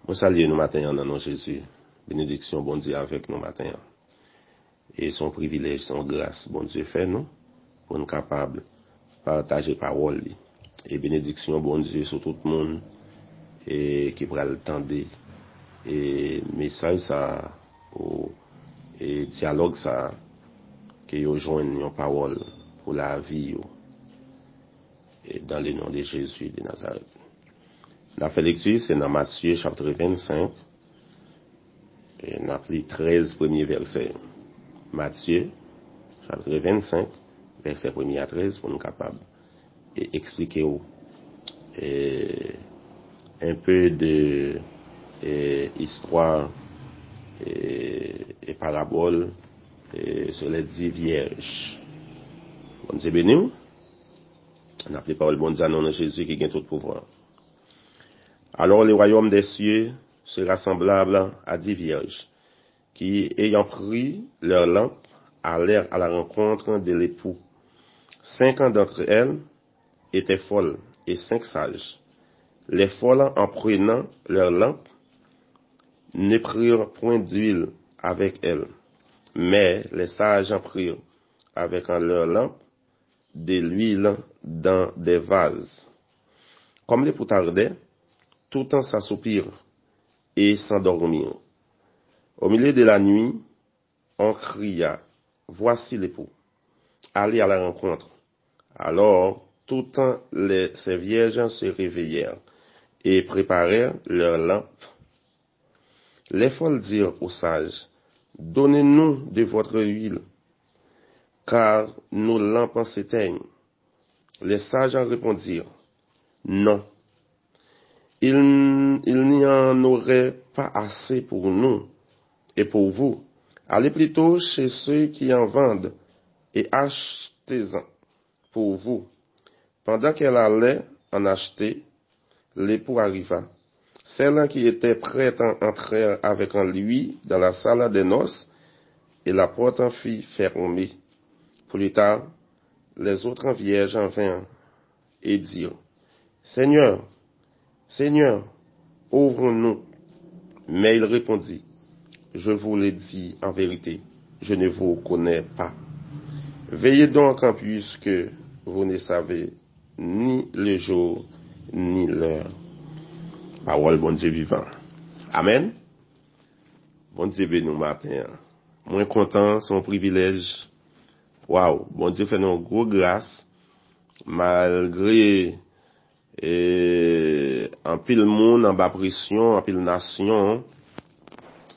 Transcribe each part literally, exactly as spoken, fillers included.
Mwen salye nou maten an nan non Jezi. Benediksyon Bondye avèk nou maten an. E se yon privilèj, se yon gras Bondye fè nou pou n kapab pataje pawòl li. E benediksyon Bondye sou tout moun e ki pral tande e mesaj sa a, ou e dyalòg sa a, ke yo jwenn yon pawòl pou lavi yo. E dans le nom de Jésus de Nazareth. N ap fè lekti, se nan Matye chapit vennsenk, e n ap li trèz premye vèsè. Matye chapit vennsenk, vèsè premye a trèz, pou n kapab e eksplike w e un peu de e istwa e, e parabòl e sur les dix vierges. Bondye beni w. N ap li pawòl Bondye a nan non Jezi ki gen tout pouvwa. Alors le royaume des cieux sera semblable à dix vierges qui, ayant pris leurs lampes, allèrent à la rencontre de l'époux. Cinq d'entre elles étaient folles et cinq sages. Les folles, en prenant leurs lampes, ne prirent point d'huile avec elles, mais les sages en prirent avec leurs lampes de l'huile dans des vases. Comme l'époux tardait, tout en s'assoupirent et s'endormirent. Au milieu de la nuit, on cria : « Voici l'époux, allez à la rencontre. » Alors, toutes les, ces vierges se réveillèrent et préparèrent leurs lampes. Les folles dirent aux sages : « Donnez-nous de votre huile, car nos lampes s'éteignent. » Les sages en répondirent : « Non, il, il n'y en aurait pas assez pour nous et pour vous. Allez plutôt chez ceux qui en vendent et achetez-en pour vous. » Pendant qu'elles allaient en acheter, l'époux arriva. Celles qui étaient prêtes entrèrent avec lui dans la salle des noces, et la porte fut fermée. Plus tard, les autres vierges vinrent et dirent : « Seigneur, Seigneur, ouvre-nous. » Mais il répondit : « Je vous le dis en vérité, je ne vous connais pas. Veillez donc, puisque vous ne savez ni le jour, ni l'heure. » Pawòl Bondye vivan. Amèn. Bondye beni w maten an. Mwen kontan, se yon privilèj. Waw, Bondye fè nou yon gwo gras, malgre e, anpil moun anba presyon, anpil nasyon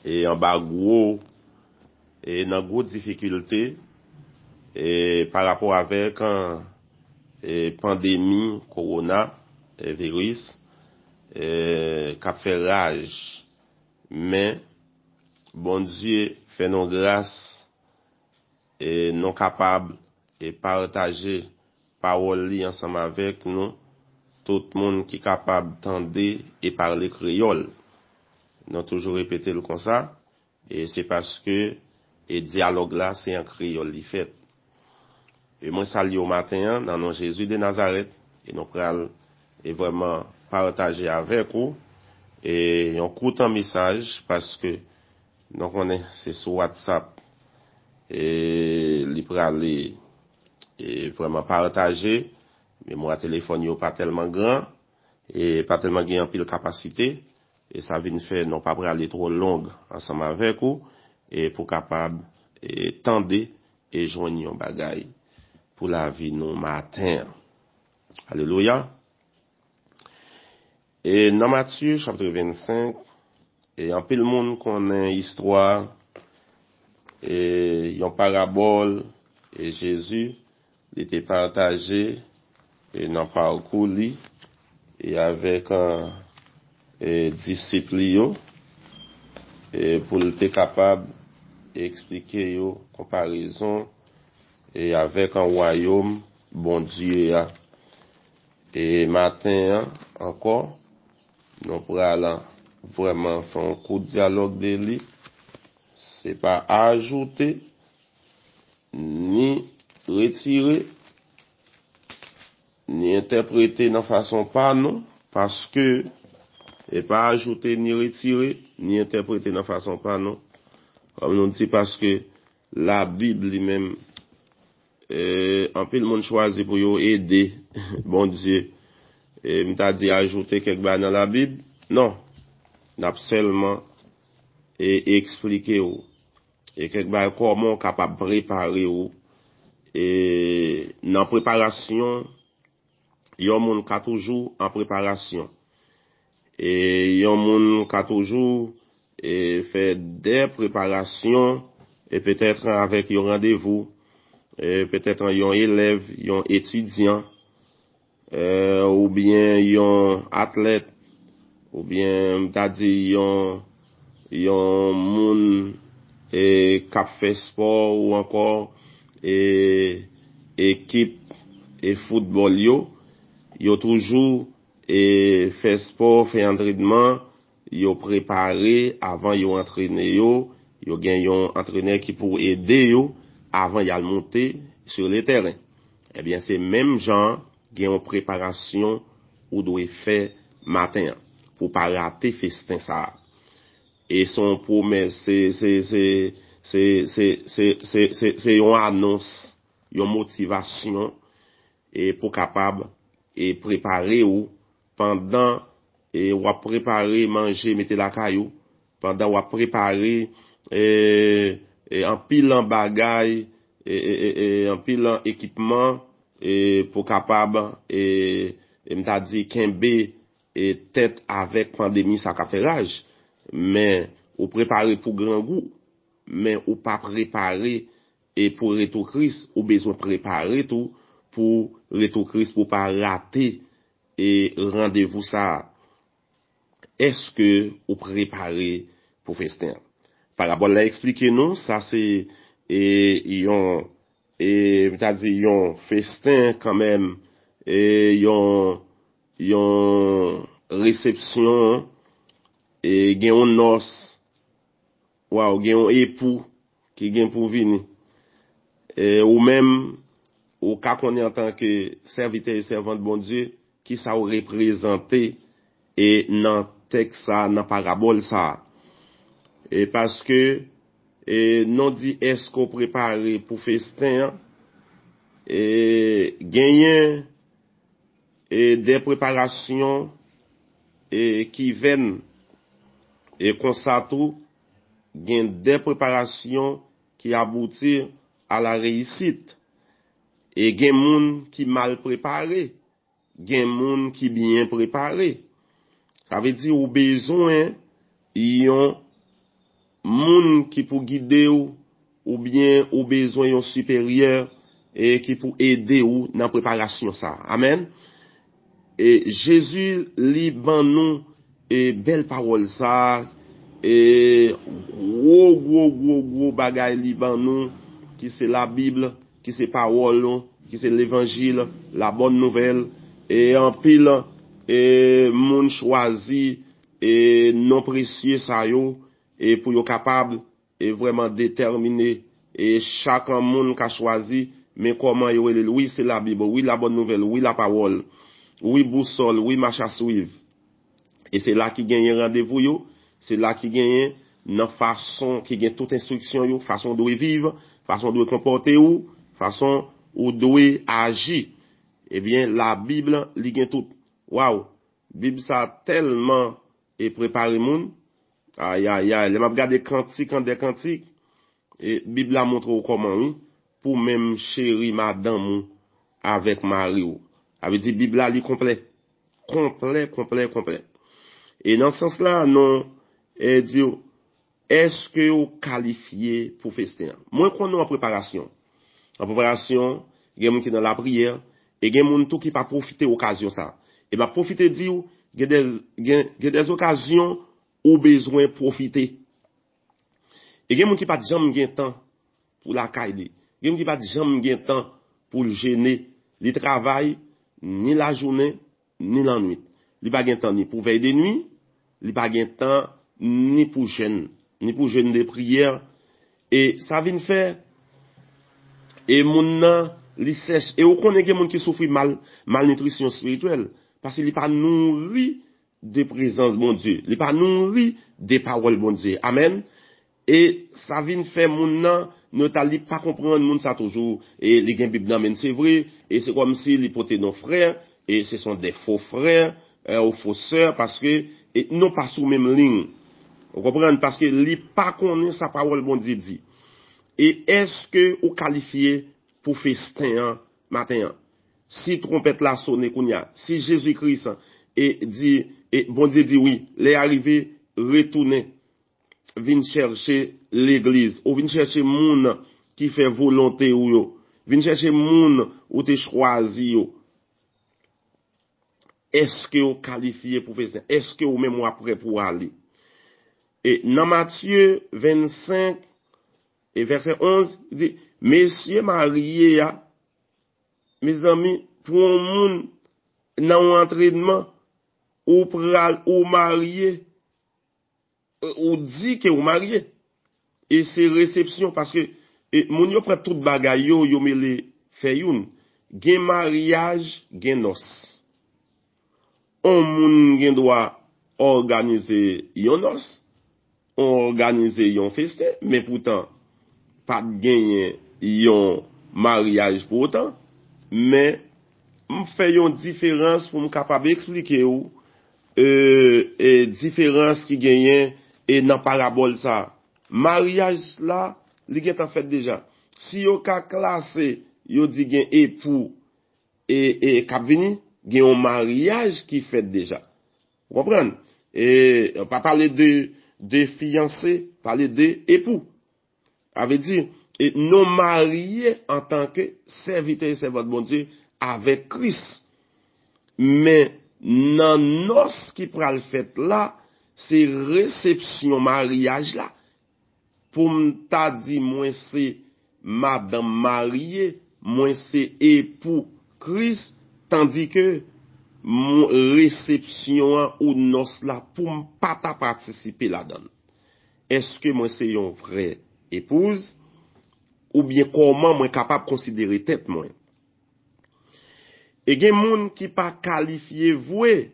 e anba gwo e nan gwo difikilte e pa rapò avèk e pandemi kowona e viris e k ap fè raj. Men Bondye fè nou gras e nou kapab e pataje pawòl li ansanm avèk nou, tout moun ki kapab tande e pale kreyòl. Nou toujou repete l konsa, e se paske e dyalòg la se an kreyòl li fèt. E mwen salye w maten an nan non Jezi de Nazarèt, e nou pral e vrèman pataje avèk ou e yon koutan mesaj, paske nou konnen se sou WhatsApp e li prale e vrèman pataje. Memwa telefòn yo pa tèlman gran e pa tèlman gen anpil kapasite, e sa vin fè nou pa prale twò long ansanm avèk ou e pou kapab e tande e jwenn yon bagay pou lavi nou maten an. Alelouya. E nan Matye chapit vennsenk, e anpil moun konnen istwa e yon parabòl e Jezi li te pataje e nan pakou li e avèk e disip li yo e pou l te kapab eksplike yo konparezon e avèk an wayòm Bondye a. E maten an ankò, nou pral vrèman fè yon kout dyalòg de li. Se pa ajoute, ni retire, ni entèprete nan fason pa nou, paske E pa ajoute ni retire, ni entèprete nan fason pa nou. Kòm nou di, paske Labib li menm, e, anpil moun chwazi pou yo ede Bondye. E m ta di ajoute kèk bagay nan Labib. Non. N ap sèlman, e, eksplike w. E kèk bagay kòman w kapab prepare w. E nan preparasyon, yon moun ka toujou an preparasyon. E yon moun ka toujou, e, fè de preparasyon, e petèt avèk yon randevou, e petèt yon elèv, yon etidyan, e, oubyen yon atlèt, oubyen m ta di yon, yon moun, e, k ap fè spò ou ankò, e, ekip, e, foutbòl yo, yo toujou, e, fè spò, fè antrenman, yo prepare avan yo antrene yo, yo gen yon antrenè ki pou ede yo avan y al monte sur le terrain. Ebyen, se menm jan gen yon preparasyon ou dwe fè maten an pou pa rate festen sa a. E se yon pwomès, se, se, se, se, se, se, se, se, se yon anons, yon motivasyon, e pou kapab, e prepare w pandan, e w ap prepare manje mete lakay ou, pandan w ap prepare, e, e anpil an bagay, e, e, e, e anpil an ekipman, e pou kapab, e, e m ta di kenbe, e tèt avèk pandemi sa k ap fè raj. Men ou prepare pou grangou, men ou pa prepare, e pou retou Kris, ou bezwen prepare tou pou retou Kris, pou pa rate, e randevou sa a. Èske ou prepare pou festen an? Parabòl la eksplike nou, sa se, e, yon, e, m ta di yon festen kanmenm, e, yon, yon resepsyon, e, gen yon nòs, waw, gen yon epou ki gen pou vini. E, ou menm, ou ka konnen antanke sèvitè e sèvant Bondye, kisa w reprezante, e, nan tèks sa, nan parabòl sa. E paske, e, non di èske w prepare pou festen an, e, genyen, e, de preparasyon, e, ki vèn, e konsa tou, gen de preparasyon ki abouti a la reyisit. E gen moun ki mal prepare, gen moun ki byen prepare. Sa vle di ou bezwen yon moun ki pou gide w, oubyen ou bezwen yon siperyè, e ki pou ede w nan preparasyon sa. Amèn. E Jezi li ban nou, e bèl pawòl sa, e gwo, gwo, gwo, gwo bagay li ban nou, ki se Labib, ki se pawòl nou, ki se levanjil, la bòn nouvèl, e anpil, e moun chwazi, e non presye sa yo, e pou yo kapab, e vrèman detèmine, e chak moun ka chwazi, men kòman yo rele l. Wi, se Labib, wi, la bòn nouvèl, wi, la pawòl, wi, bousòl, wi, mach a swiv. E se la ki genyen randevou yo, se la ki genyen nan fason ki gen tout enstriksyon yo, fason w dwe viv, fason w dwe konpòte w, fason ou dwe aji. Ebyen, Labib li gen tout. Waw, Bib sa tèlman, e, prepare moun. Ayayay, lè m ap gade kantik an dè kantik, e, Bib la montre w kòman, wi, pou menm cheri madanm ou avèk mari w. Sa vle di Bib la li konplè. Konplè, konplè, konplè. E nan sans la, nou, e, di w, èske ou kalifye pou festen an? Mwen konnen w an preparasyon. An preparasyon, gen moun ki nan lapriyè, e gen moun tou ki pa pwofite okazyon sa. E m ap pwofite di w, gen de, gen, gen de okazyon ou bezwen pwofite. E gen moun ki pa t janm gen tan pou lakay li. Gen moun ki pa t janm gen tan pou l jene. Li travay ni lajounen, ni lannwit. Li pa gen tan ni pou vèy de nwi, li pa gen tan ni pou jèn, ni pou jèn de priyè. E sa vin fè, e moun nan, li sèch. E ou konnen gen moun ki soufri mal, malnitrisyon espirityèl, paske li pa nouri de prezans Bondye. Li pa nouri de pawòl Bondye. Amèn. E sa vin fè moun nan, nou ta li pa konprann moun sa toujou. E li gen Bib nan men, se vre. E se kòmsi li pote non frè. E se son de fo frè, e, ou fo sè, paske e, nou pa sou menm liy. Ou konprann? Paske li pa konnen sa pawòl Bondye di. E èske ou kalifye pou festen an maten an? Si twonpèt la sone kounye a, si Jezi Kris e di, e Bondye di wi, lè a rive, retounen, vin chèche legliz, ou vin chèche moun ki fè volonte ou yo, vin chèche moun ou te chwazi yo. Èske ou kalifye pou festen? Èske ou menm w ap prè pou w ale? E nan Matye vennsenk e vèsè onz, li di, mesye marye a, mezanmi, pou yon moun nan yon antrenman, ou pral, ou marye, ou di ke ou marye. E se resepsyon, paske e, moun yo pran tout bagay yo, yo mele fè youn. Gen maryaj, gen nòs. On moun gen dwa òganize yon nòs, òganize yon festen, men poutan pa t genyen yon maryaj pou otan. Men m fè yon diferans pou m kapab eksplike w e, e, diferans ki genyen e nan parabòl sa. Maryaj la, li gentan fèt deja. Si yo ka klase, yo di gen epou e, e k ap vini, gen yon maryaj ki fèt deja. Ou konprann? E pa pale de, de fiyanse, pale de epou. Sa vle di, e nou marye antanke sèvitè e sèvant Bondye avèk Kris. Men nan nòs ki pral fèt la, se resepsyon maryaj la. Pou m ta di mwen se madanm marye, mwen se epou Kris, tandike m, resepsyon an ou nòs la pou m pa ta patisipe ladan l. Èske mwen se yon vrè epouz? Oubyen kòman mwen kapab konsidere tèt mwen? E gen moun ki pa kalifye vre.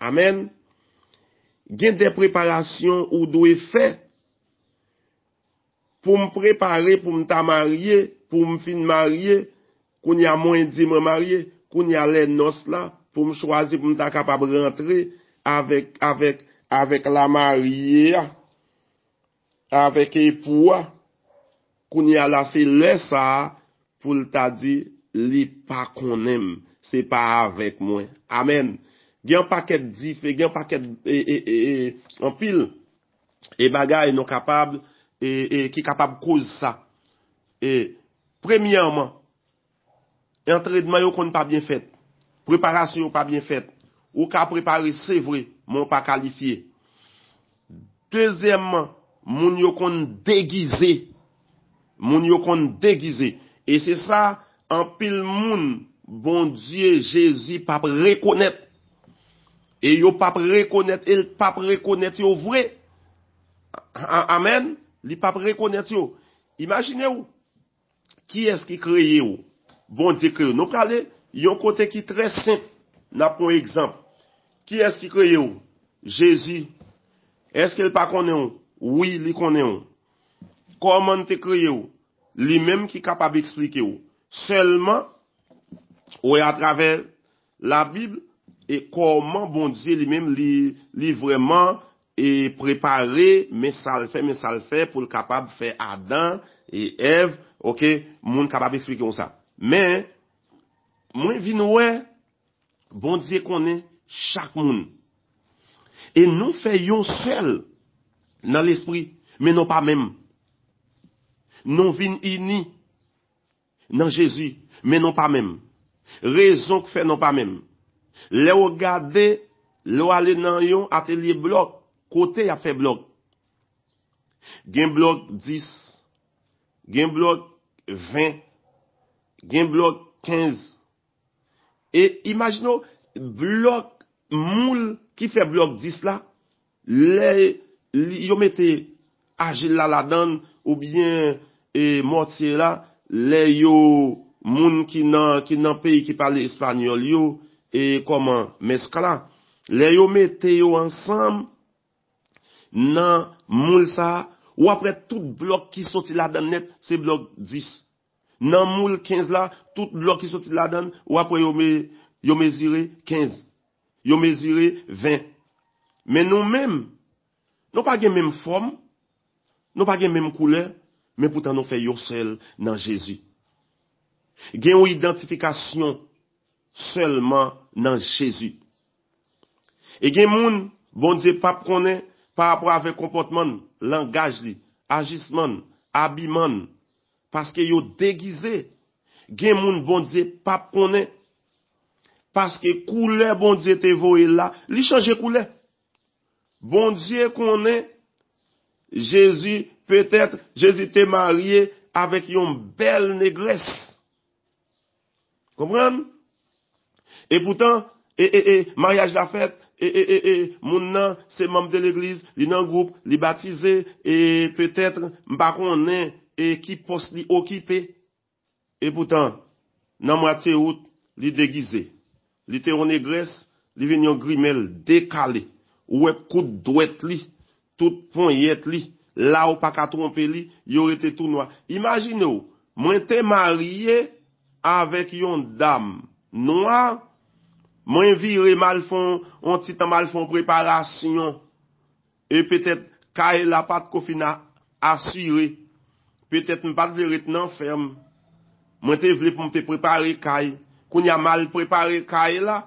Amèn. Gen de preparasyon ou dwe fè. Pou m prepare, pou m ta marye, pou m fin marye, kounye a mwen di mwen marye, kounye a lè nòs la, pou m chwazi pou m ta kapab rantre avèk, avèk, avèk lamarye a, avèk epou a, kounye a la se lè sa a pou l ta di li pa konnen m, se pa avèk mwen. Amèn. Gen yon pakèt dife, gen yon pakèt e, e, e, e, anpil e bagay nou kapab e, e, ki kapab koz sa. E, premyèman, antrenman yo konn pa byen fèt. Preparasyon yo pa byen fèt. Ou ka prepare, se vre, men w pa kalifye. Dezyèmman, moun yo konn degize. Moun yo konn degize. E se sa, anpil moun, Bondye, Jezi p ap rekonèt. E yo p ap rekonèt, e l p ap rekonèt yo vre. A-, amèn. Li p ap rekonèt yo. Imajine w, kiyès ki kreye w? Bondye kreye w. Nou prale yon kote ki trè senp. N ap pran yon egzanp. Kiyès ki kreye w? Jezi. Èske l pa konnen w? Wi, li konnen w. Kòman l te kreye w? Li menm ki kapab eksplike w. Sèlman, ou wè, atravè Labib, e kòman Bondye li menm, li, li vrèman e prepare, men sa l fè, men sa l fè pou l kapab fè Adan e Èv, oke, moun kapab eksplike w sa. Men, mwen vin wè, Bondye konnen chak moun. E nou fè yon sèl nan lespri, men nou pa menm. Nou vin ini nan Jezi, men nou pa menm. Rezon k fè nou pa menm. Lè w gade, lè w ale nan yon atelye blòk, kote y ap fè blòk? Gen blòk dis, gen blòk ven, gen blòk kenz. E imajine w, blòk, moul ki fè blòk dis la, lè li, yo mete ajil la ladan l, oubyen e mòtye la, lè yo, moun ki nan, ki nan peyi ki pale espanyòl yo, e kòman, mezcla, Lè yo mete yo ansanm nan moul sa a, w ap wè tout blòk ki soti ladan l nèt, se blòk dis. Nan moul kenz la, tout blòk ki soti ladan l, w ap wè yo, me, yo mezire kenz. Yo mezire ven. Men nou menm, nou pa gen menm fòm, nou pa gen menm koulè, men poutan nou fè yon sèl nan Jezi. Gen yon idantifikasyon sèlman nan Jezi. E gen moun Bondye p ap konnen pa rapò avèk konpòtman l, langaj li, ajisman l, abiman l, paske yo degize. Gen moun Bondye p ap konnen, paske koulè Bondye te voye l la, li chanje koulè. Bondye konnen Jezi, petèt Jezi te marye avèk yon bèl negrès. Konprann? E poutan, e, e, e, maryaj la fèt, e, e, e, e, moun nan se manm de legliz, li nan gwoup, li batize, e petèt, m pa konnen, e ki pòs li okipe. E poutan, nan mwa tye out, li degize. Li te yon negrès, li vin yon grimèl dekale. Ou wè kout dwèt li, tout ponyèt li, la ou pa ka twonpe li, yo rete tou nwa. Imajine w, mwen te marye avèk yon dam nwa, mwen vire m al fè yon, yon ti tan m al fè yon preparasyon. E petèt kay la pa t ko fin a-, asire. Petèt m pa t vle ret nan fèm. Mwen te vle pou m te prepare kay. Kounye a m al prepare kay la,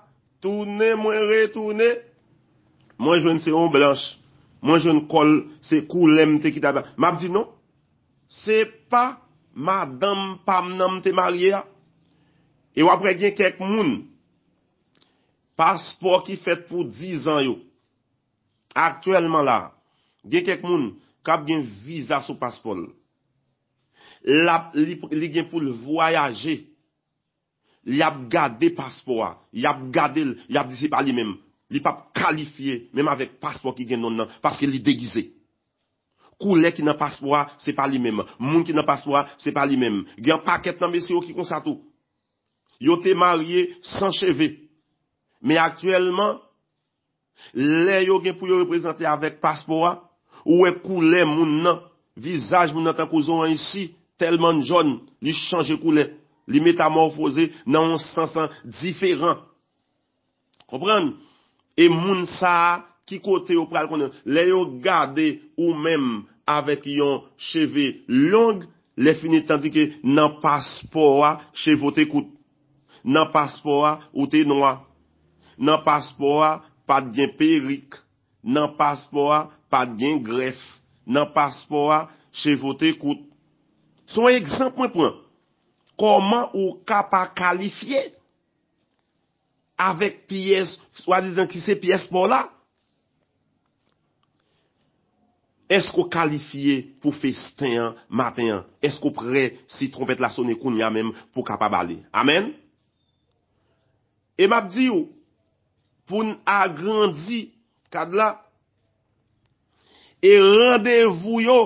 tounen mwen retounen, mwen jwenn se yon blanch. Mwen jwenn kòl, se koulè m te kite a. M ap di non, se pa madanm pa m nan m te marye a. E w ap wè gen kèk moun, paspò ki fèt pou dizan yo, aktyèlman la, gen kèk moun k ap gen viza sou paspò l. L ap, li, li gen pou l vwayaje. Li ap gade paspò a. Y ap gade l, y ap di se pa li menm. Li p ap kalifye, menm avèk paspò ki gen non l nan, paske li degize. Koulè ki nan paspò a, se pa li menm. Moun ki nan paspò a, se pa li menm. Gen yon pakèt nan mesye yo ki konsa tou. Yo te marye san cheve. Men aktyèlman, lè yo gen pou yo reprezante avèk paspò a, ou wè koulè moun nan, vizaj moun nan tankou zoranj si, tèlman jòn, li chanje koulè, li metamòfoze nan yon sans diferan. Konprann? E moun sa a, ki kote yo pral konnen? Lè yo gade ou menm avèk yon cheve long, lè fini, tandike nan paspò a, cheve w te kout. Nan paspò a, ou te nwa. Nan paspò a, pa t gen perik. Nan paspò a, pa t gen grèf. Nan paspò a, cheve w te kout. Se yon egzanp mwen pran. Kòman ou ka pa kalifye avèk pyès, swadizan ki se pyès pa w la? Èske w kalifye pou festen an maten an? Èske w prè si twonpèt la sone kounye a menm pou w kapab ale? Amèn. E m ap di w, pou n agrandi kad la, e randevou yo,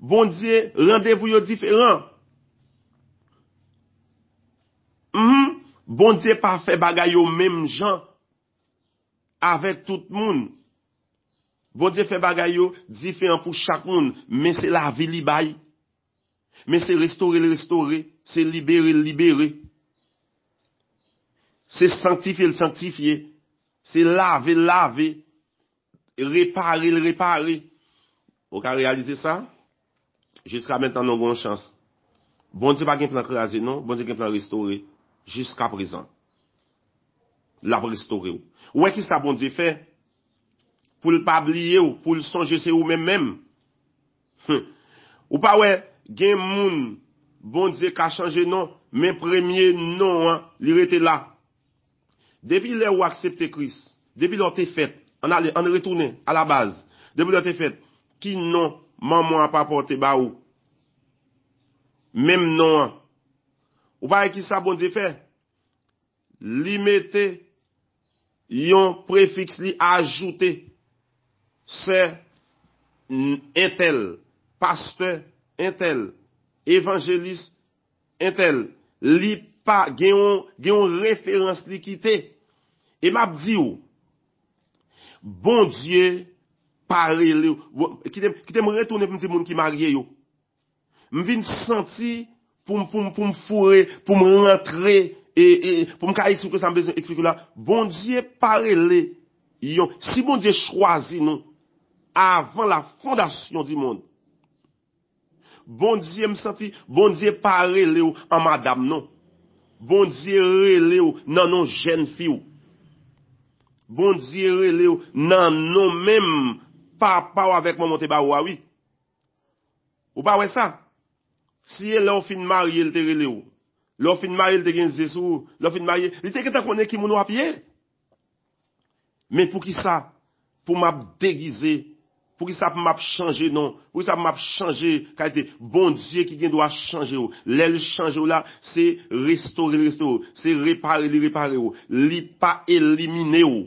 Bondye, randevou yo diferan. Mhm. Bondye pa fè bagay yo menm jan avèk tout moun. Bondye fè bagay yo diferan pou chak moun, men se lavi li bay. Men se restore l restore, se libere l libere. Se sanktifye l sanktifye, se lave l lave, repare l repare. Ou ka reyalize sa? Jiska mentnan nou gen yon chans. Bondye pa gen plan kraze non, Bondye gen plan restore. Jiska prezan, l ap restore w. Ou wè ki sa Bondye fè? Pou l pa bliye w, pou l sonje se ou menm menm. Hum. Ou pa wè, gen moun Bondye ka chanje non, men premye non an, li rete la. Depi lè ou aksepte Kris, depi lè w te fèt, ann ale, ann retounen a la baz. Depi lè w te fèt, ki non manman w ap apòte ba ou? Menm non an. Ou pa wè ki sa Bondye fè? Li mete yon prefiks, li ajoute sè entèl, pastè entèl, evanjelis entèl. Li pa gen yon, gen yon referans li kite. E m ap di w, Bondye pa rele w. Bon, kite, kite m retounen pou m di moun ki marye yo. M vin santi pou m, pou m, pou m foure, pou m rantre, e, e, pou m ka eksplike sa m bezwen eksplike la. Bondye pa rele yon, si Bondye chwazi nou avan la fondasyon di mond, Bondye, m santi, Bondye pa rele w an madanm non. Bondye rele w nan non jèn fi w. Bondye rele w nan non menm papa w avèk manman w te ba ou a, wi. Ou pa wè sa? Si e lè w fin marye, l te rele w. Lè w fin marye, l te gen zye sou ou. Lè w fin marye, li te gentan konnen ki moun w ap ye. Men poukisa pou m ap degize? Poukisa pou m ap chanje non? Poukisa pou m ap chanje kalite? Bondye ki gen dwa chanje w. Lè l chanje w la, se restore l restore w. Se repare li repare w. Li pa elimine w.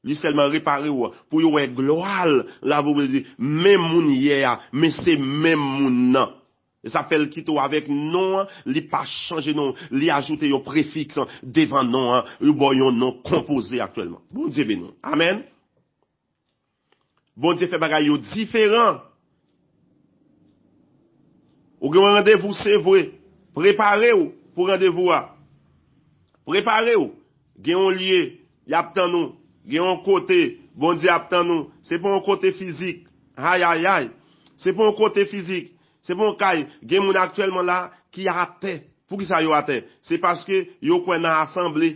Li sèlman repare w. Pou yo wè glwa l, la pou yo di, men moun yè a, men se menm moun nan. E sa fè l kite w avèk non an, li pa chanje non, li ajoute yon prefiks devan non an, yo ba w yon non konpoze aktyèlman. Bondye beni w. Amèn. Bondye fè bagay yo diferan. Ou gen yon randevou, se vre. Prepare w pou randevou a. Prepare w. Gen yon lye, y ap tann ou. Gen yon kote, Bondye ap tann ou. Se pa yon kote fizik. Ay, ay, ay. Se pa yon kote fizik. Se pa yon kay. Gen moun aktyèlman la ki atè. Poukisa yo atè? Se paske yo kwè nan asanble.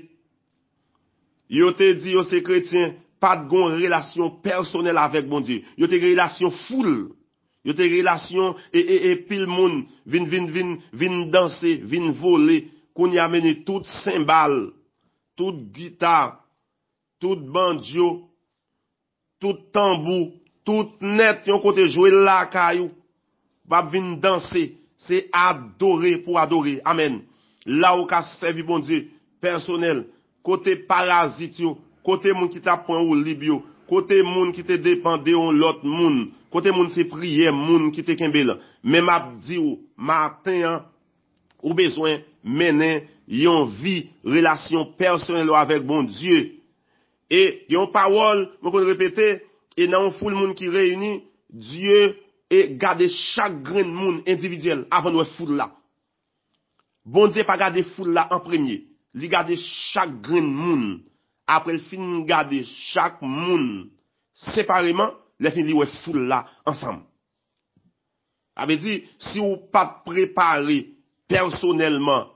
Yo te di yo se kretyen, pa t gon relasyon pèsonèl avèk Bondye. Yo te gen relasyon foul. Yo te gen relasyon e, e, e pil moun vin, vin, vin, vin danse, vin vole. Kounye a mennen tout senbal, tout gita, tout bandjo, tout tanbou, tout nèt yon kote jwe lakay ou. W ap vin danse, se adore pou adore. Amèn. La ou ka sèvi Bondye pèsonèl, kote parazit yo, kote moun ki t ap pran ou lib yo, kote moun ki te depann de yon lòt moun, kote moun se priyè moun ki te kenbe l. Men m ap di w, maten an, ou bezwen mennen yon vi relasyon pèsonèl ou avèk Bondye. E gen yon pawòl mwen konn repete, e nan yon foul moun ki reyini, Dye e gade chak grenn moun endividyèl avan l wè foul la. Bondye pa gade foul la an premye. Li gade chak grenn moun. Apre l fin gade chak moun separeman, lè fini li wè foul la ansanm. Sa vle di, si w pa t prepare pèsonèlman,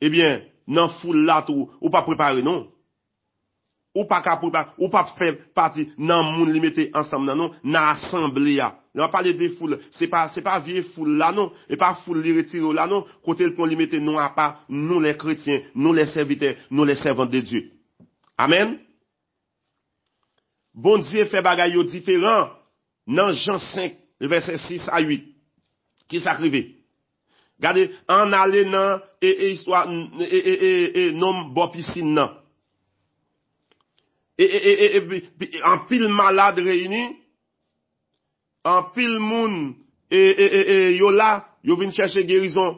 ebyen, nan foul la tou, ou p ap prepare non. Ou pa ka prepare, ou p ap fè pati nan moun li mete ansanm nan non, nan asanble a. Lè w ap pale de foul, se pa, se pa vye foul la non, e pa foul li retire w la non, kote l pran li mete non apa, nou lè kretyen, nou lè sèvitè, nou lè sèvant de Dye. Amèn. Bondye fè bagay yo diferan. Nan Jan senk, vèsè sis a uit, ki sa k rive? Gade, ann ale nan e, e istwa e, e, e, e nonm bò pisin nan. E, e, e, e, e, pi- pi- anpil malad reyini, anpil moun e, e, e, e, yo la, yo vin chèche gerizon.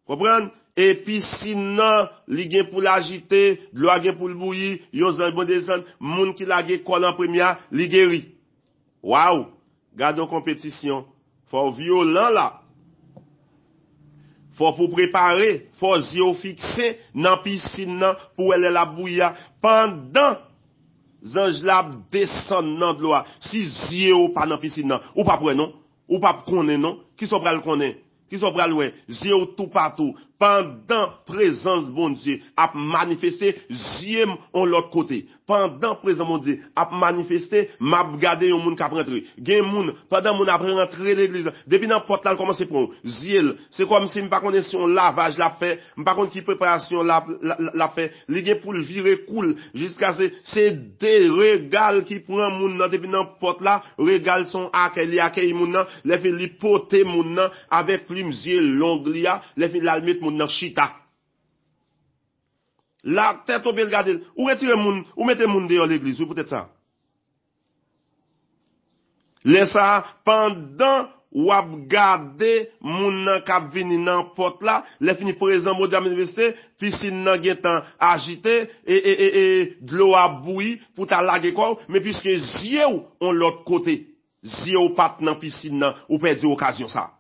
Konprann? E pisin nan, li gen pou l ajite, dlo a gen pou l bouyi, yon zanj bon desann, moun ki lage kò l an premye a, li geri. Waw! Gade yon konpetisyon. Fò w vyolan la. Fò pou prepare, fò zye w fikse nan pisin nan pou wè lè l ap bouyi a. Pandan zanj la ap desann nan dlo a, si zye w pa nan pisin nan, ou p ap wè non. Ou p ap konnen non. Kisa w pral konnen? Kisa w pral wè? Zye w toupatou. Pandan prezans Bondye ap manifeste, zye m on lòt kote. Pandan prezans Bondye ap manifeste, m ap gade yon moun k ap rantre. Gen moun, pandan moun ap rantre legliz la, depi nan pòt la, l kòmanse pran w. Zye l. Se kòmsi m pa konnen si yon lavaj l ap fè, m pa konn ki preparasyon l ap, l, l, l ap fè. Li gen pou l vire kou l jiska se, se de rega l ki pran moun nan depi nan pòt la. Rega l se yon akèy, li akèyi moun nan. Lè fini, li pote moun nan avèk plim zye long li a. Lè fini, l al met moun nan chita. La tèt o pye l gade l. Ou retire moun, ou mete moun deyò legliz, wi, poutèt sa. Lè sa a, pandan W ap gade moun nan k ap vini nan pòt la, lè fini prezan Bondye ap manifeste, pisin nan gentan ajite, e, e, e, e, dlo ap bouyi pou ta lage kò w, men piske zye w on lòt kote, zye w pa t nan pisin nan, ou pèdi okazyon sa.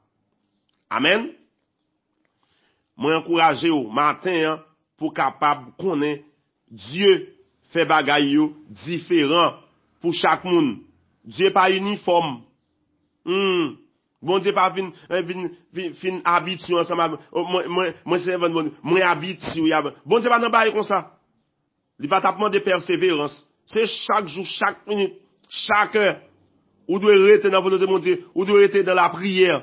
Amèn. Mwen ankouraje w maten an pou kapab konnen Dye fè bagay yo diferan pou chak moun. Dye pa inifòm. Hmm. Bondye pa vin, eh, vin, vin, fin abitye ansanm avè mwen, mwen, mwen sèvant Bondye, mwen abitye avè Bondye pa nan bagay konsa. Li pa t ap mande pèseverans. Se chak jou, chak minit, chak è. Ou dwe rete nan volonte Bondye. Ou dwe rete nan lapriyè.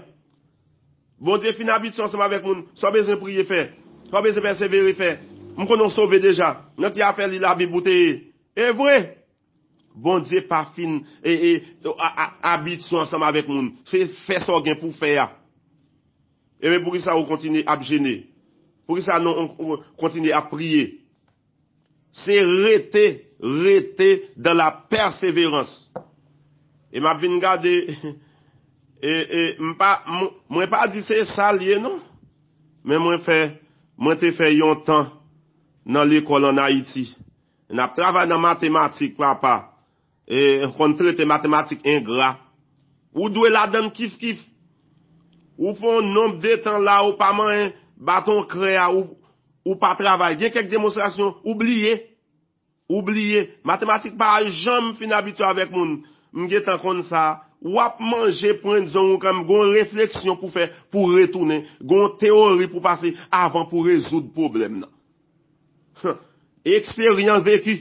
Bondye fin abitye ansanm avèk moun. Sa w bezwen priye fè. Sa w bezwen pèsevere fè. M konnen w sove deja. Nan ki afè li Labib ou te ye? E vre. Bondye pa fin e, e, a, a, abitye ansanm avèk moun. Se fè sa w gen pou fè a. Ebyen, poukisa ou kontinye ap jene? Poukisa nou kontinye ap priye? Se rete, rete dans la persévérance. E m ap vin gade, e, e, m pa, m, mwen pa di se sa l ye, non. Men mwen fè, mwen te fè yon tan nan lekòl ann Ayiti. N ap travay nan matematik, papa. E, konn trete matematik engra. Ou dwe ladann kif kif. Ou fè yon nonb de tan la, ou pa manyen baton krè a, ou, ou pa travay. Gen kèk demonstrasyon, ou bliye. Ou bliye. Matematik pa janm fin abitye avèk moun. M gentan konn sa. W ap manje pwendjong ou kanmenm. Gon refleksyon pou fè, pou retounen. Gon teyori pou pase avan pou rezoud pwoblèm nan. Eksperyans veki.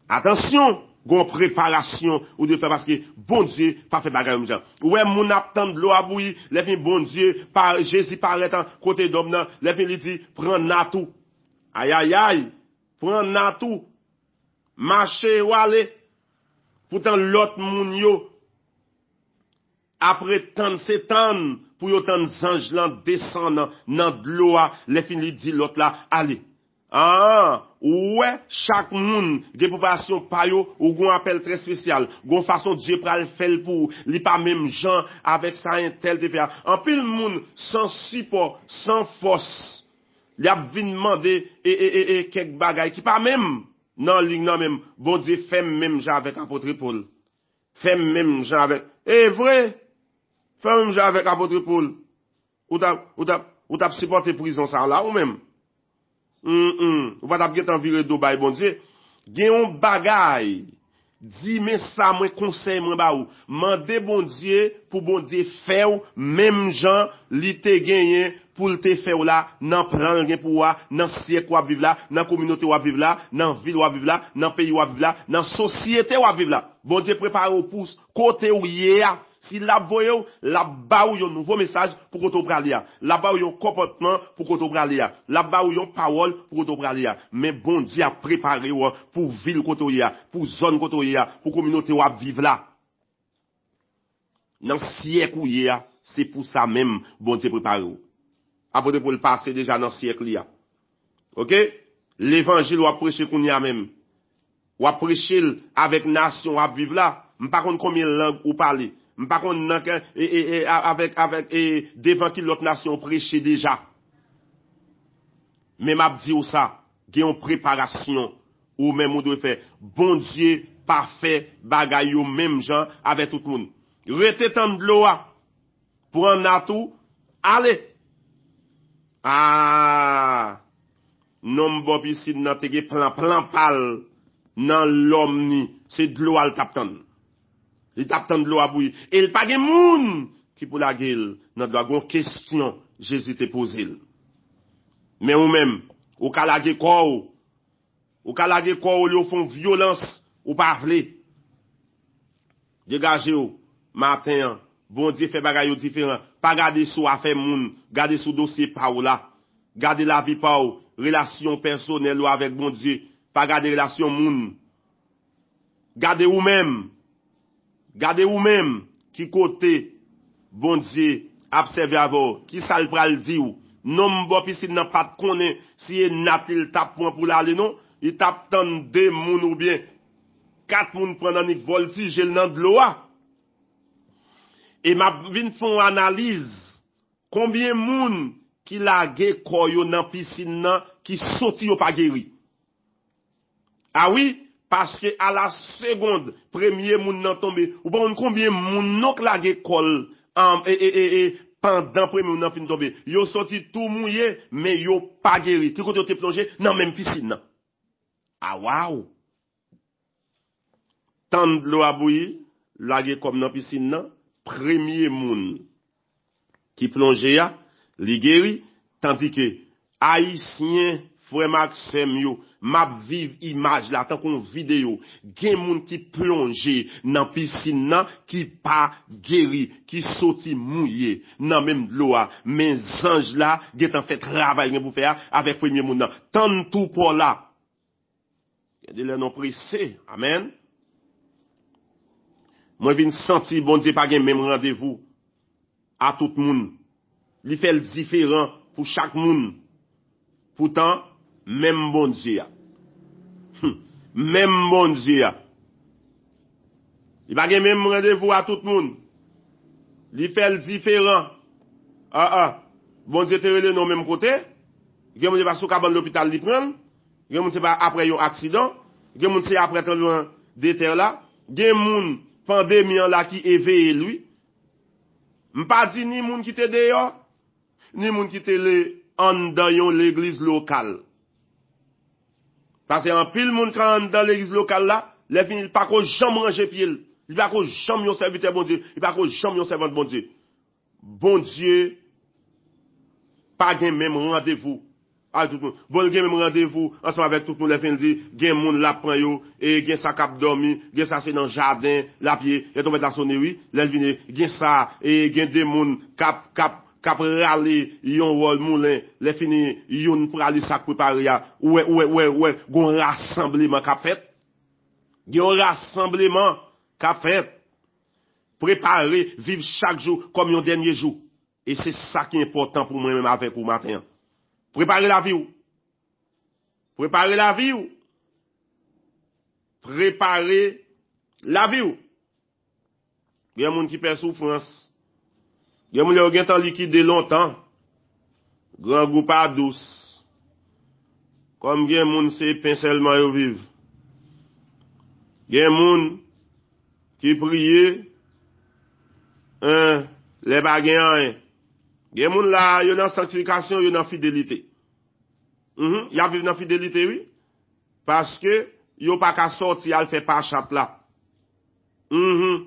Atansyon, gon preparasyon ou dwe fè paske Bondye pa fè bagay menm jan. Ou wè moun ap tann dlo a bouyi, lè fini Bondye, pa, Jezi parèt an kote dòm nan, lè fini li di, pran nat ou. Ayayay, pran nat ou. Mache w ale. Poutan lòt moun yo, apre tann, se tann pou yo tann zanj lan desann nan, nan dlo a, lè fini li di lòt la, ale. An, ou wè, chak moun gen preparasyon pa yo, ou gon apèl trè espesyal, gon fason Dye pral fè l pou ou, li pa menm jan avèk sa entèl te fè a. Anpil moun san sipò, san fòs, y ap vin mande e, e, e, e kèk bagay ki pa menm nan liy nan menm. Bondye fè m menm jan avèk apot Pòl. Fè m menm jan avèk, e vre, fè m menm jan avèk apot Pòl. Ou t ap, ou t ap, ou t ap sipòte prizon sa a la ou menm? Mm, mm. Ou pa t ap gentan vire do bay Bondye? Gen yon bagay, di, men sa mwen konsèy mwen ba ou. Mande Bondye pou Bondye fè w menm jan li te genyen pou l te fè w la, nan plan l gen pou ou a, nan syèk w ap viv la, nan kominote w ap viv la, nan vil w ap viv la, nan peyi w ap viv la, nan sosyete w ap viv la. Bondye prepare w pou kote w ye a. Si l ap voye w, l ap ba ou yon nouvo mesaj pou kote w prale a. L ap ba ou yon konpòtman pou kote w prale a. L ap ba ou yon pawòl pou kote w prale a. Men Bondye ap prepare w pou vil kote w ye a, pou zòn kote w ye a, pou kominote w ap viv la. Nan syèk ou ye a, se pou sa menm Bondye prepare w. Apot Pòl pase deja nan syèk li a. Oke? Levanjil w ap preche kounye a menm. W ap preche l avèk nasyon w ap viv la. M pa konn konbyen lang ou pale. M pa konn nan ke, e, e, e, a- avèk, avèk, e, devan ki lòt nasyon w preche deja. Men m ap di w sa, gen yon preparasyon ou menm ou dwe fè. Bondye pa fè bagay yo menm jan avèk tout moun. Rete tann dlo a. Pran nat ou, ale. A, nonm bò pisin nan te gen plan, plan pa l nan lòm ni. Se dlo a l t ap tann. Li t ap tann dlo a bouyi. E l pa gen moun ki pou lage l nan dlo a. Gon kesyon Jezi te poze l. Men ou menm, ou ka lage kò w. Ou ka lage kò w olye w fè yon vyolans ou pa vle. Degaje w maten an. Bondye fè bagay yo diferan. Pa gade sou afè moun. Gade sou dosye pa w la. Gade lavi pa w. Relasyon pèsonèl ou avèk Bondye. Pa gade relasyon moun. Gade ou menm. Gade ou menm. Ki kote Bondye ap sèvi avè w? Kisa l pral di w? Nonm bò pisin nan pa t konnen si e nat li l t ap pran pou l ale non. Li t ap tann de moun oubyen kat moun pran annik vòltije l nan dlo a. E m ap vin fè yon analiz. Konbyen moun ki lage kò yo nan pisin nan ki soti yo pa geri? A wi, paske a la segond premye moun nan tonbe, ou pa konn konbyen moun non k lage kò l, an, e, e, e, e, pandan premye moun nan fin tonbe. Yo soti tou mouye, men yo pa geri. Ki kote yo te plonje? Nan menm pisin nan. A waw! Tann dlo a bouyi, lage kò m nan pisin nan, premye moun ki plonje a, li geri, tandike Ayisyen, frè m ak sè m yo, m ap viv imaj la tankou yon videyo. Gen moun ki plonje nan pisin nan ki pa geri, ki soti mouye nan menm dlo a, men zanj la gentan fè travay gen pou fè a avèk premye moun nan. Tann tou pa w la. Gen de lè nou prese. Amèn. Mwen vin santi Bondye pa gen menm randevou a tout moun. Li fè l diferan pou chak moun. Poutan, menm Bondye a. Hum, menm Bondye a. Li pa gen menm randevou a tout moun. Li fè l diferan. Ah, ah. Bondye te rele nou menm kote. Gen moun se pa sou kabann lopital li pran l. Gen moun se pa apre yon aksidan. Gen moun se apre tranbleman de tè la. Gen moun pandemi an la ki eveye l, wi. M pa di ni moun ki te deyò, ni moun ki te le anndan yon legliz lokal. Paske anpil moun ka anndan legliz lokal la, lè fini, li pa ko janm ranje pye l. Li pa ko janm yon sèvitè Bondye. Li pa ko janm yon sèvant Bondye. Bondye pa gen menm randevou ak tout moun. Bon, li gen menm randevou ansanm avèk tout moun. Lè fini, li di, gen moun l ap pran yo, e gen sa k ap dòmi, gen sa se nan jaden l ap ye. Lè twonpèt la sone, wi, lè l vini, gen sa, e gen de moun k ap, k ap, k ap rale yon wòl moulen. Lè fini, youn prale sa k prepare a. Ou wè, ou wè, ou wè, ou wè, gon rasanbleman k ap fèt. Gen yon rasanbleman k ap fèt. Prepare, viv chak jou kòm yon dènye jou. E se sa ki enpòtan pou mwen menm avèk ou maten an. Prepare lavi w. Prepare lavi w. Prepare lavi w. Gen moun ki pè soufrans. Gen moun yo gentan likide lontan. Grangou pa dous. Kòm gen moun se pen sèlman yo viv. Gen moun ki priye, en, lè pa gen anyen. Gen moun la, yo nan sanktifikasyon, yo nan fidelite. Mhm, y ap viv nan fidelite, wi. Paske yo pa ka sòti al fè pachat la. Mhm.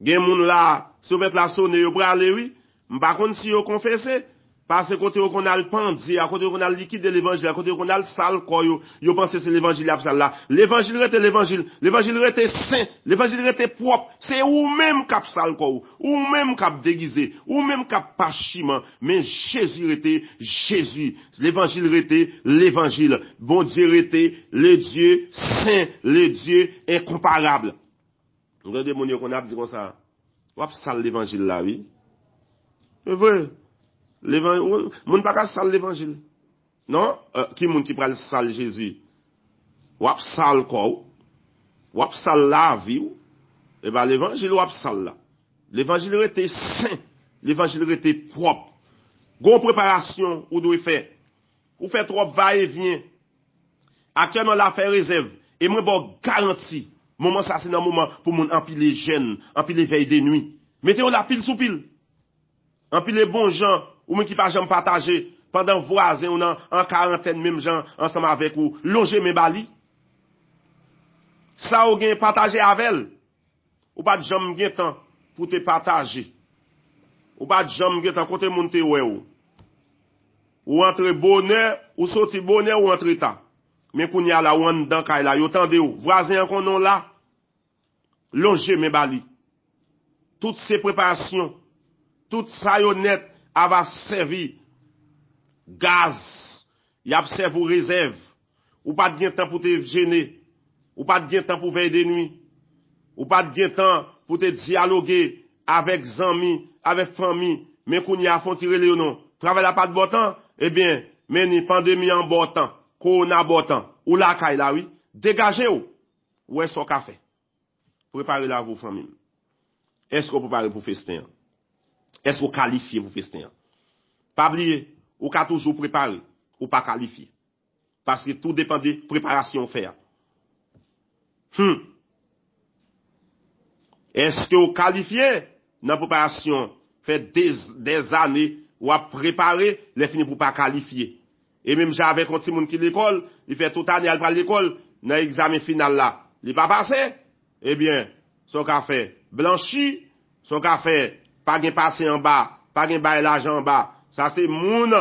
Gen moun la, si yo mèt la sone, yo prale, wi. M pa konn si yo konfese, paske kote yo konn al pandye a, kote yo konn al likide levanjil la, kote yo konn al sal kò yo, yo panse se levanjil y ap sal la. Levanjil rete levanjil, levanjil rete sen, levanjil rete pwòp. Se ou menm k ap sal kò w, ou menm k ap degize, ou menm k ap pachiman. Men Jezi rete Jezi. Levanjil rete levanjil. Bondye rete le Dieu saint, le Dieu incomparable. M tande moun yo konn ap di konsa, w ap sal levanjil la, wi. Se vre. Levan-, moun pa ka sal levanjil. Non, euh, ki moun ki pral sal Jezi? W ap sal kò w. W ap sal lavi w. E pa levanjil w ap sal la. Levanjil rete sen. Levanjil rete pwòp. Gon preparasyon ou dwe fè. Ou fè twòp va e vyen. Aktyèlman la fè rezèv. E mwen ba w garanti, moman sa se nan moman pou moun anpile jèn, anpile vèy de nwi. Mete w la pil sou pil. Anpile bon jan, ou menm ki pa janm pataje, pandan vwazen w nan an karantèn menm jan ansanm avèk ou, lonje men ba li. Sa w gen pataje avè l. Ou pa t janm gen tan pou te pataje. Ou pa t janm gen tan kote moun te wè w. Ou antre bonè, ou soti bonè, ou antre ta. Men kounye a la, ou anndan kay la, yo tande w. Vwazen an konnen w la. Lonje men ba li. Tout se preparasyon. Tout sa yo nèt a va sèvi gaz. Y ap sèvi w rezèv. Ou pa t gen tan pou te jene. Ou pa t gen tan pou vèy de nwi. Ou pa t gen tan pou te dyaloge avèk zanmi, avèk fanmi. Men kounye a fè w ti rele yo non. Travay la pa t ba w tan? Ebyen, men ni pandemi an ba w tan. Kowona ba w tan. Ou lakay la, wi. Degaje w. Ou wè sa w ka fè. Prepare lavi w, fanmi m. Èske w prepare pou festen an? Èske w kalifye pou festen an? Pa bliye, ou ka toujou prepare, ou pa kalifye. Paske tou depann de preparasyon w fè a. Hmm. Èske w kalifye nan preparasyon? Fè dè, dèzane w ap prepare, lè fini pou w pa kalifye. E menm jan avèk yon timoun ki lekòl, li fè tout ane al pral lekòl, nan egzamen final la, li pa pase, ebyen, sa w ka fè? Blanchi, sa w ka fè? Pa gen pase anba, pa gen bay lajan anba. Sa se moun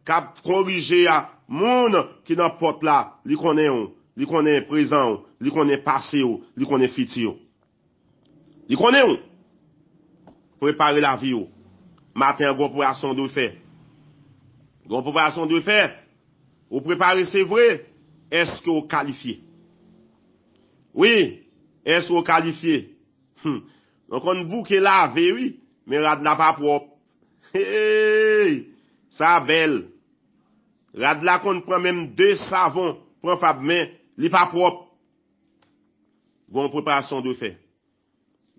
k ap korije a, moun ki nan pòt la, li konnen w, li konnen prezan w, li konnen pase w, li konnen fiti w. Li konnen w. Prepare lavi w. Maten an, gon preparasyon w dwe fè. Gon preparasyon w dwe fè. Ou prepare, se vre. Èske w kalifye? Wi, èske w kalifye? Hmm. Nou konn bouke lave, wi, men rad la pa pwòp. Hey! Sa bèl. Rad la konn pran menm de savon, pran fab, men li pa pwòp. Gon preparasyon w dwe fè.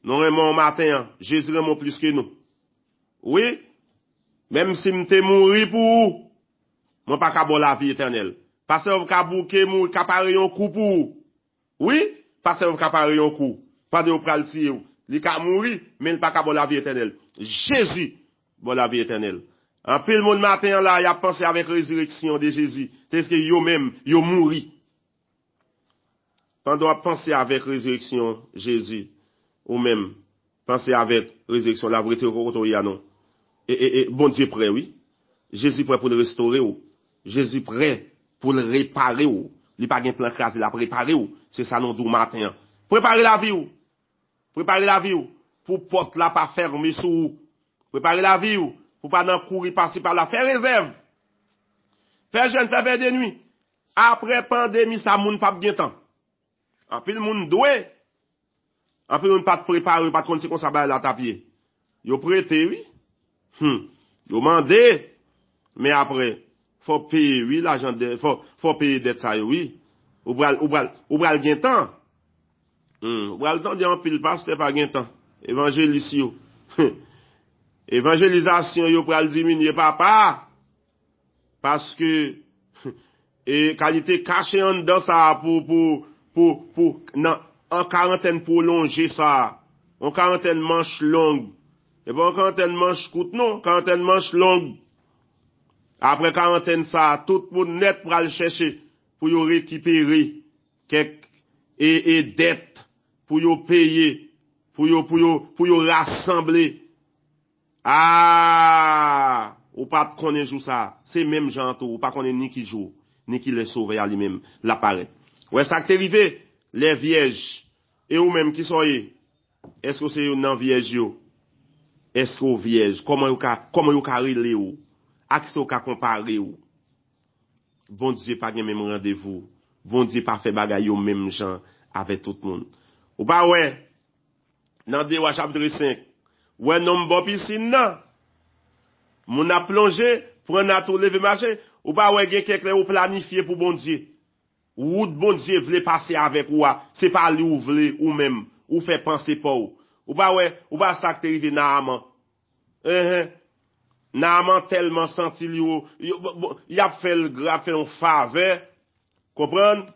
Nou renmen w maten an. Jezi renmen w plis ke nou. Wi, menm si m te mouri pou ou, mwen pa ka ba w lavi etènèl. Pastè Vòv ka bouke mouri, ka pare yon kou pou ou. Wi, pastè Vòv ka pare yon kou. Pandan yo pral tiye w, li ka mouri, men li pa ka ba w lavi etènèl. Jezi ba w lavi etènèl. Anpil moun maten an la, y ap panse avèk rezireksyon de Jezi, tèske yo menm, yo mouri. Pandan w ap panse avèk rezireksyon Jezi, ou menm, panse avèk rezireksyon la, rete kote w ye a non. E, e, e, Bondye prè, wi. Jezi prè pou l restore w. Jezi prè pou l repare w. Li pa gen plan kraze, l ap repare w. Se sa nou di w maten an. Prepare lavi w. Prepare lavi w pou pòt la pa fèmen sou ou. Prepare lavi w pou pa nan kouri pase pa la. Fè rezèv. Fè jèn, fè vèy de nwi. Apre pandemi sa, moun p ap gen tan. Anpil moun dwe. Anpil moun pa t prepare, yo pa t konn se konsa bagay la t ap ye. Yo prete, wi. Hmm. Yo mande. Men apre, fò peye, wi, lajan dèt, fò, fò peye dèt sa yo, wi. Ou pral, ou pral, ou pral gen tan. Hmm. Ou pral tande anpil pastè pa gen tan. Evanjelis yo. Evanjelizasyon yo pral diminye, papa. Paske, e kalite kache anndan sa a pou, pou, pou, pou, nan, an karantèn pwolonje sa a. Yon karantèn manch long. E pa yon karantèn manch kout, non, karantèn manch long. Apre karantèn sa a, tout moun nèt pral chèche pou yo rekipere kèk e, e dèt pou yo peye, pou yo, pou yo, pou yo rasanble. Ah, ou pa t konnen jou sa a. Se menm jan an tou, ou pa konnen ni ki jou, ni ki lè Sovè a li menm l ap parèt. Ou wè sa k te rive? Lè vyèj. E ou menm, kisa w ye? Èske w se youn nan vyèj yo? Èske w vyèj? Kòman yo ka, kòman yo ka rele w? Ak sa w ka konpare w? Bondye pa gen menm randevou. Bondye pa fè bagay yo menm jan avèk tout moun. Ou pa wè, nan De Wa chapit senk, wè nonm bò pisin nan. Moun ap plonje, pran nat ou leve mache. Ou pa wè gen kèk lè ou planifye pou Bondye. Wout Bondye vle pase avèk ou a, se pa li ou vle ou menm. Ou fè panse pa w. Ou pa wè, ou pa sa k te rive Naaman. Enhen. Naaman tèlman santi li wo, yo, bon, bon, y ap fè l gra, ap fè yon favè, konprann?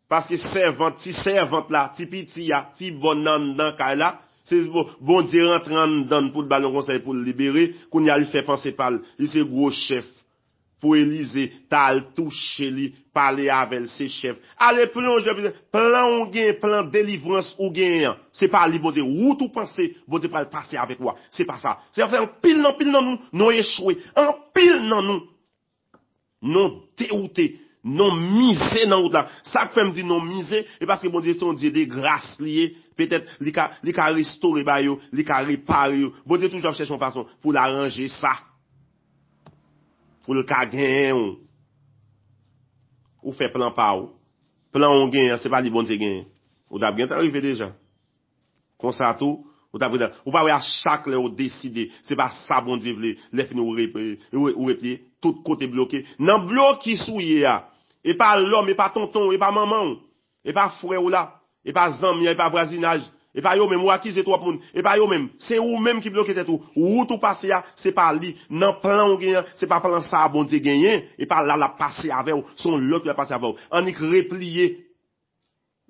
Paske sèvant, ti sèvant la, ti piti a, ti bòn nan anndan kay la, se Bon-, Bondye rantre anndan l pou l ba l yon konsèy pou l libere, kounye a li fè panse pa l, li se gwo chèf. Pou Elize ta al touche li, pale avè l, se chèf. Ale plonje, plan ou gen, plan delivrans ou gen an. Se pa li Bondye. Wout ou panse Bondye pral pase avèk ou a. Se pa sa. Se sa k fè anpil, anpil nan nou, nou echwe. Anpil nan nou, nou dewoute. Nou mize nan wout la. Sa k fè m di nou mize, e paske Bondye se yon Dye de gras li ye. Petèt li ka, li ka restore ba yo, li ka repare yo. Bondye toujou ap chèche yon fason pou l aranje sa. Pou l ka genyen w. Ou fè plan pa w. Plan w genyen an, se pa li Bondye genyen. Ou t ap gentan rive deja. Konsa tou, ou t ap gentan. Ou pa wè a chak lè ou deside, se pa sa Bondye vle, lè fini ou repe-, ou, ou repliye, tout kote bloke. Nan blokis ou ye a, e pa lòm, e pa tonton w, e pa manman w, e pa frè w la, e pa zanmi an, e pa vwazinaj, E pa yo menm, ou akize twòp moun. E pa yo menm. Se ou menm ki bloke tèt ou. Wout ou pase a, se pa li. Nan plan ou genyen an, se pa plan sa a Bondye genyen. E pa la l ap pase avè w. Se yon lòt ki ap pase avè w. Annik repliye.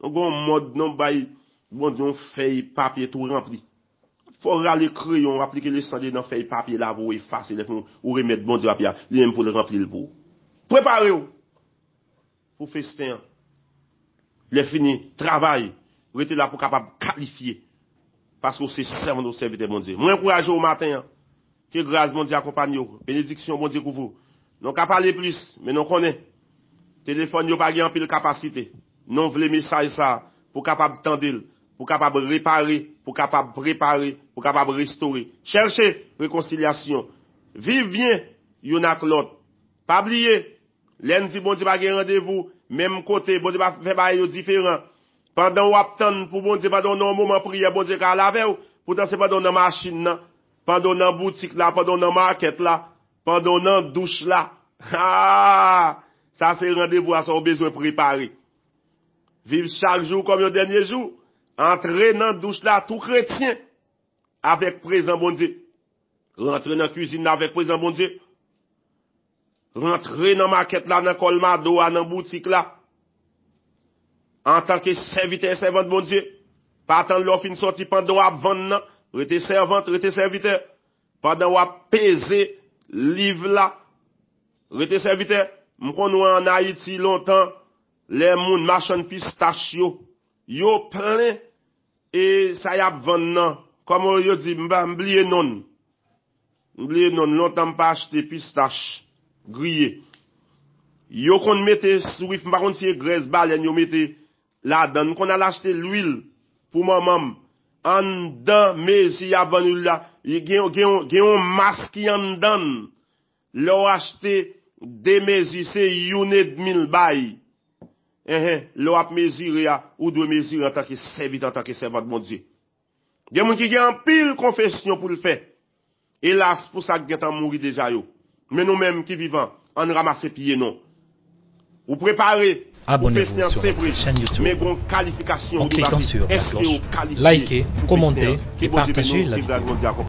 Nou gen yon mòd, nou bay Bondye yon fèy papye tou ranpli. Fò w rale kreyon, w aplike lesann nan fèy papye la pou w efase lè fini ou remèt Bondye papye a, li menm pou l ranpli l pou ou. Prepare w pou festen an. Lè fini, travay, rete la pou w kapab kalifye. Paske w se sèvant, w sèvitè Bondye. Mwen ankouraje w maten an. Ke gras Bondye akonpanye w. Benediksyon Bondye kouvri w. Nou ka pale plis, men nou konnen. Telefòn yo pa gen anpil kapasite. Nou vle mesaj sa a pou kapab tande l, pou kapab repare, pou kapab prepare, pou kapab restore. Chèche rekonsilyasyon. Viv byen youn ak lòt. Pa bliye, lè n di Bondye pa gen randevou, menm kote, Bondye pa fè bagay yo diferan. Pandan w ap tann pou Bondye, pandan w nan yon moman priyè, Bondye ka al avè w. Poutan se pandan w nan machin nan, pandan w nan boutik la, pandan w nan makèt la, pandan w nan douch la. Ah! Sa se randevou a, sa w bezwen prepare. Viv chak jou kòm yon dènye jou. Antre nan douch la, tou kretyen, avèk prezan Bondye. Rantre nan kwizin la avèk prezan Bondye. Rantre nan makèt la, nan kòlmado a, nan boutik la. Antanke sèvitè e sèvant Bondye, pa atann lè w fin sòti pandan w ap vann nan, rete sèvant, rete sèvitè. Pandan w ap peze liv la, rete sèvitè. M konn wè ann Ayiti lontan, lè moun machann pistach yo, yo plen e sa y ap vann nan. Kòman yo di, m pa, m bliye non l. M bliye non l. Lontan m pa achte pistach griye. Yo konn mete swif, m pa konn si e grès balèn yo mete ladan l. M konn al achte lwil pou manman m. Anndan mezi y ap vann lwil la, gen, gen, gen yon mas ki anndan l. Lè w achte de mezi, se youn edmi l bay. Enhen, lè w ap mezire a, ou dwe mezire antanke sèvitè, antanke sèvant Bondye. Gen moun ki gen anpil konfesyon pou l fè. Elas pou sa k gentan mouri deja yo. Men nou menm ki vivan, ann ranmase pye nou. Ou prepare pou festen an, se vre, men gon kalifikasyon ou dwe pase. Èske ou kalifye pou festen an? Ke Bondye beni w, ke gras Bondye akonpanye w.